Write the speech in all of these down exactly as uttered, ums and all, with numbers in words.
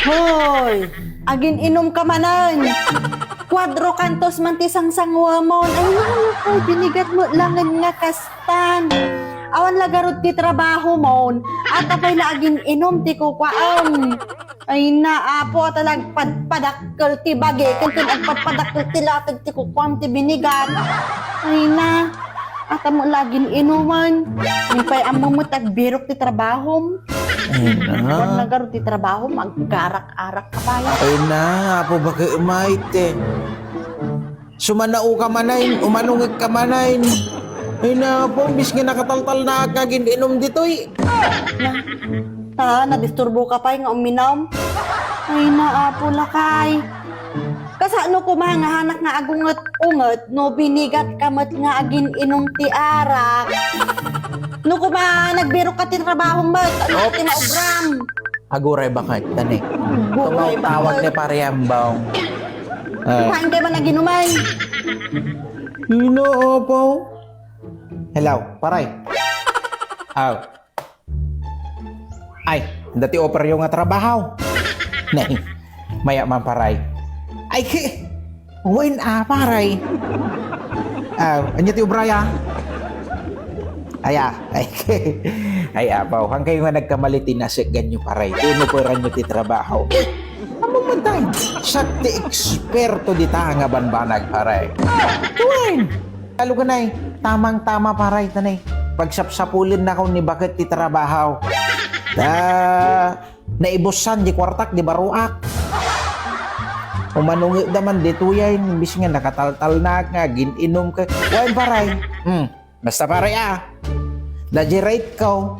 Hoy! Agin-inumka manen! Kuatro kantos man ti sangsanguamon. Ay, nano, hoy, binigat met laeng nga kastan. Awan la garud ti trabahomon. Ata pay la agin-inum ti kukuam. Ay na, Apo, ata la agpadpadakkel ti bagi, ken, ken agpadpadakkel ti lateg ti kukuam ti binigat. Ay na, ata met la agin-inumon. Di pay ammo met agbirok ti trabahom. Ay na. Wan na garud ti trabahom, aggarak-arak ka pay. Ay na, Apo, baka umay, te. Sumanaoka manen, umanungekka manen. Ay na, Apo, imbes nga nakataltalnaak nga agin-inum ditoy. Na, ta, nadisturboka pay nga uminum? Ay na, Apo, lakay. Kasano koma nga hanak nga agunget-unget no binigatka met nga agin-inum ti arak? No koma nagbirokka ti trabahom met, ano ti maubram? Aguray, bakit, tani? Aguray, bakit? Tumawag ni Pare Ambong. Ah. Kumain kayo man naginuman. Ino, Apo? Hello, Pare. Aw. Ay, dati operyo nga trabaho. Nay, maya man, Pare. Ay, ki-, wen a, Pare. Ah, anya ti obraya? Ay, ah, ay, ay, Apo, haankayo nga nagkamali ti nasekganyo, Pare. Ti inuperanyo ti trabaho. Ammom man tay, siak ti eksperto dita nga banbanag, Pare. Wen! Talo ka, nay. Tamang-tama, Pare, ta, nay. Pagsapsapulen nako ni baket ti trabaho. Ta, naibussan di kuartak, di baruak. Umanungekda man ditoyen, imbes nga nakataltalnak nga agin-inum ka. Wen, Pare. Hmm. Basta, Pare, ah. Da di rate ko,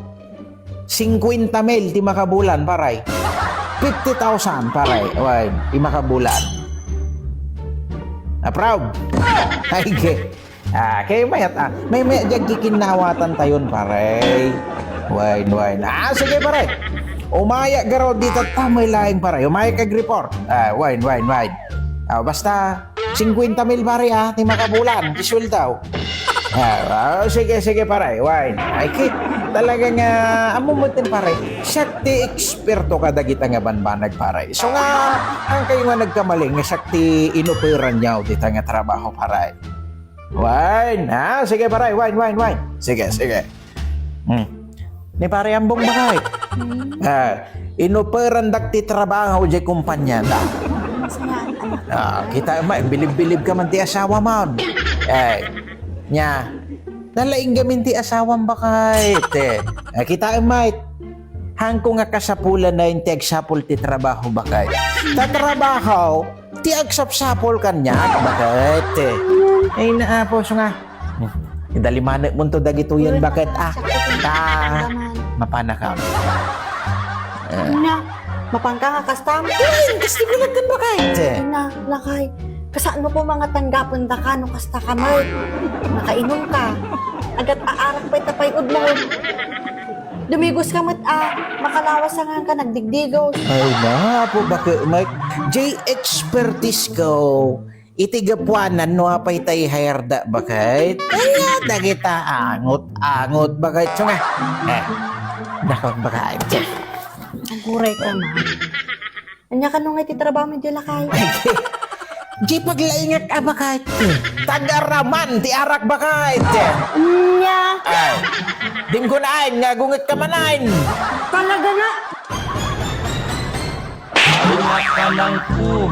singkwenta mil ti makabulan, Pare. Fifty thousand, Pare. Wen, ti makabulan. Approve. Ay, ge. Ah, kay mayat, ah. May, may, agkikinnawatantayon, Pare. Wen, wen. Ah, sige, Pare. Umaya garud dita ta, may laeng, Pare. Umaya kag report. Ah, wen, wen, wen. Ah, basta, singkwenta mil, Pare, ah, ti makabulan, ti sueldo. Ah, ah, sige, sige, Pare. Wen. Ay, ki-, talaga nga, ammom met, Pare. Siak ti eksperto kadagita nga banbanag, Pare. So nga, haankayo nga nagkamali nga siak ti inuperanyo dita nga trabaho, Pare. Wen, ah, sige, Pare, wen, wen, wen. Sige, sige. Hmm. Ni Pare Ambong, bakit? Hmm. Ah, inuperandak ti trabaho di kumpanya da. Masaya, anak. Ah, kita, ma, bilib-bilib ka man ti asawa mo. Eh, nya, nalaing gamin ti asawam, bakit? Eh, ah, kita, ma, haanko nga kasapulan na ti agsapul ti trabaho, bakit? Ta trabaho, ti agsapsapul kaniak, bakit? Ay, naapo, so nga. Idalimanek mo to dagitoyen, bakit? Ah, ta, mapanaka. Eh. Ina, mapanka nga kastam? Uy, kasti bilat din, bakit? Ina, lakay. Kasano ko mga tanggapan da ka, no kasta ka, Mark? Nakainom ka. Agat aarak pa'y tapay udmo. Dumigos ka met a, makalawas a nga ka nagdigdigos. Ay na, Apo, bakit, Mike? Jay expertise ko. Iti gapuanan, no apay tay hayarda, bakit? Kaya dagita angot-angot, bakit? So nga, eh, dakot, bakit? Aguray ka, Mike. Anya kano nga iti trabaho mi, di lakay? Di paglaingak a bakat. Tagaraman ti arak bakat. Nya. Ay, dim ko naan nga gunget ka manan. Talaga nga. Anak ka ng pu.